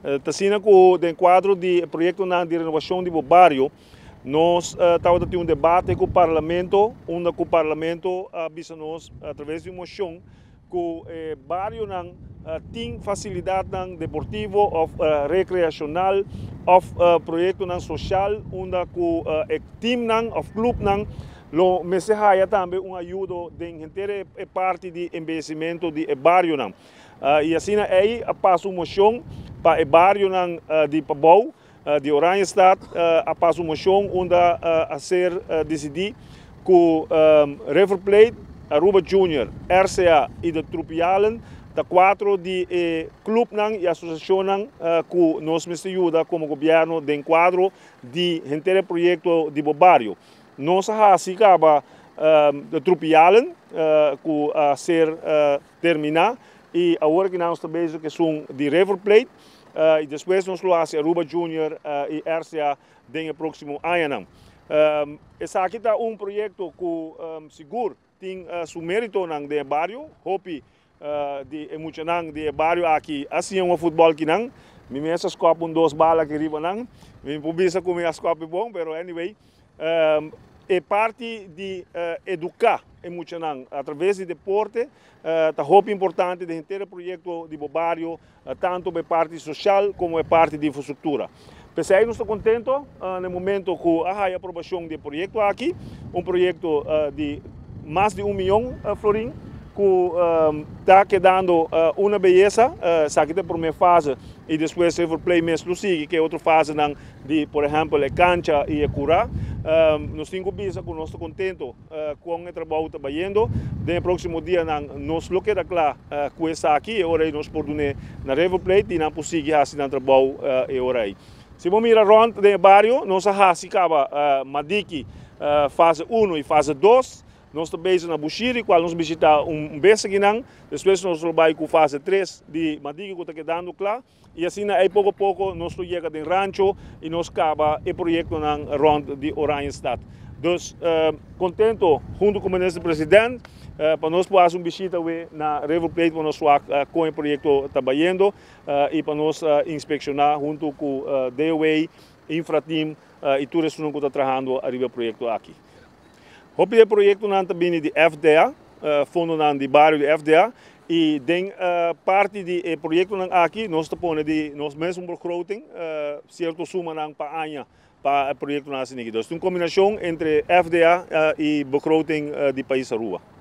Ta asina ku den kuadro di e proyektonan di renovashon di bo bario, nos tabata tin un debate ku Parlamento, unda ku Parlamento a bisa nos atraves di un moshon ku e barionan tin fasilidatnan deportivo òf rekreashonal òf proyektonan soshal unda ku e timnan òf klupnan lo mester haya tambe un ayudo den henter e parti di embeyecimento di e barionan. Y asina ey a pasa un mocion pa e barionan di pabou di Oranjestad, a pasa un mocion unda a ser dicidi cu River Plate, Aruba Junior, RCA y de Trupialen ta cuatro di e clubnan y asociacionnan cu nos mester yuda como gobierno den cuadro di henter e proyecto di bo bario. Nos a haci caba de Trupialen cu a ser termina y awor aki nos ta bezig cu esun di River Plate y despues nos lo haci Aruba Junior y RCA den e proximo añanan. Esaki ta un proyecto cu sigur tin su meritonan den e bario. Hopi di e muchanan di e bario aki a siña un futbol kinan. Mi mes a scop un dos bala aki riba nan. Mi por bisa cu mi a scopi bon, pero anyway. E parti di educa e muchanan a traves di deporte ta hopi importante den henter e proyecto di bo bario, tanto e parti social como e parti di infrastructura. P'esey nos ta contento na e momento cu a haya aprobacion di e proyecto aki, un proyecto di mas di un miyon florin cu ta kedando una beyesa. Esaki ta e prome fase y despues River Plate mes lo sigui cu e otro fasenan di por ehempel e cancha y e cura. Nos tin cu bisa cu nos ta contento con e trabou ta bayendo. Den e proximo dianan nos lo keda cla cu esaki, e ora ey nos por dun'e na River Plate y nan por sigui haci nan trabou e ora ey. Si bo mira rond den e bario, nos a haci caba Madiki fase uno y fase dos. Nos ta bezig na Bushiri, cual nos bishita un bes akinan. Despues nos lo bay cu fase tres di Madiki cu ta kedando cla. Y asina ey poco poco nos lo yega den Rancho y nos caba e proyectonan rond di Oranjestad. Dus contento hunto cu Minister President pa nos por haci un bishita awe na River Plate pa nos wak con e proyecto ta bayendo y pa nos inspecciona hunto cu DOA, Infrateam y tur esunnan cu ta trahando ariba e proyecto aki. Hopi di e proyectonan ta bini di FDA, fondonan di bario di FDA, y den parti di e proyectonan aki nos ta pone di nos mesun begroting cierto sumanan pa aña pa e proyectonan asina aki. Dus ta un combinacion entre FDA y begroting di pais Aruba.